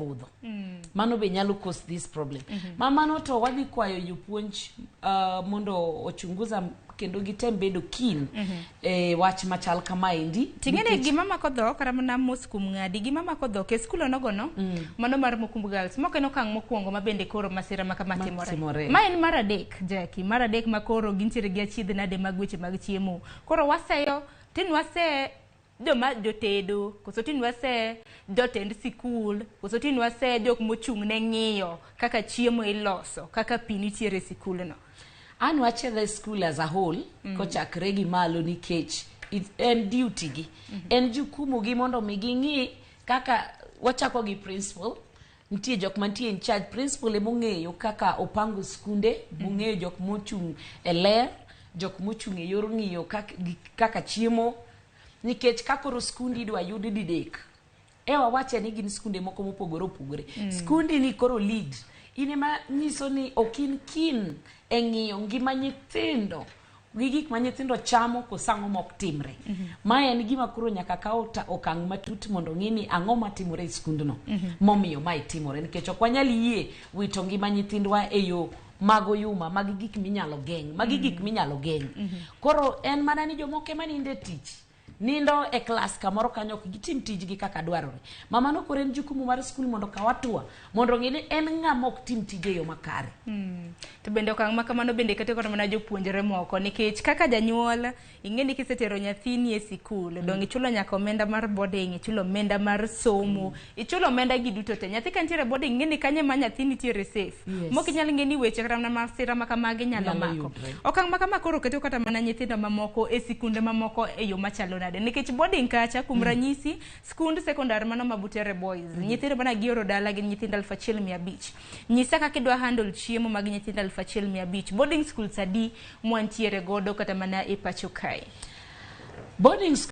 osebudho. Mano be nyalo cause this problem. Ma mano to wadhi kwayo jopuonj mondo ochunguza kendo gitem bedo keen e wach machal kamaendi. Ting'eni gima mako dhok kata mana mos kuom ng'adi, gima mako dhok e skul onogono, mano mar Mokumb Girls, mok en okang' mokwongo ma bende koro masira ma kama timore. Timore. Ma en mar adek, Jackie, mar adek ma koro gintiere gi achiedh nade mag weche mag chiemo. Koro waseyo, tin wase joma jotedo, koso tin wase jotend sikul, koso tin wase jok mochung' ne ng'iyo kaka chiemo iloso, kaka pi nitiere e sikulno. An wachiedha e school as a whole kochakre gi malo, nikech en duty gi, en jukumu gi mondo mi ging'i kaka wachako gi principal. Nitie jok mantie in charge. Principal emong'eyo kaka opango skunde, mong'eyo jok mochung' e ler, jok mochung' e yor ng'iyo kaka chiemo, nikech ka koro skundi idwa yud didek e wawache ni gin skunde moko mopogore opogore. Skundi ni koro lead in ema nyiso ni ok in keen e ng'iyo ngima nyithindo gi gik ma nyithindo chamo, koso ang'o mok timre. Ma en gima koro nyaka kaw okang' matut mondo ng'i ni ang'o matimore e skundno momiyo mae timore, nikech ok wanyal yie wito ngima nyithindwa e yo mag oyuma. Magi gik minyalo geng', magi gik minyalo geng'. Koro en mana ni jomoko ema nindo e tich, nindo e klas kamoro kanyo, ok gitim tijgi kaka dwarore. Ma mano koro en jukumu mar skul mondo okaw hatua mondo ong'e ni en ng'ama ok tim tije e yo makare. To bende okang' ma kamano bende keto kata mana jopuonjre moko, nikech kaka janyuol ing'e ni kisetero nyathini e sikul, dong' ichulo nyaka omenda mar boarding, ichulo omenda mar somo, ichulo omenda gi duto te. Nyathi ka nitiere boarding, ing'e ni kanyo ema nyathi nitiere safe. Mok inyal ng'e ni weche kata mana masira ma kamagi nyalo Nyalo mako. yudre. Okang' ma kama koro keto kata mana nyithindo mamoko e sikunde mamoko e yo machalo nade? Nikech boarding kacha, kuom ranyisi, skund sekondar mano ma Butere Boys, nyithindo mana gioro dala gin nyithindo 1500. Nyisa kaka idwa handle chiemo mag nyithindo 1500. Boarding schools adi mwantiere godo kata mana e pacho kae? Boarding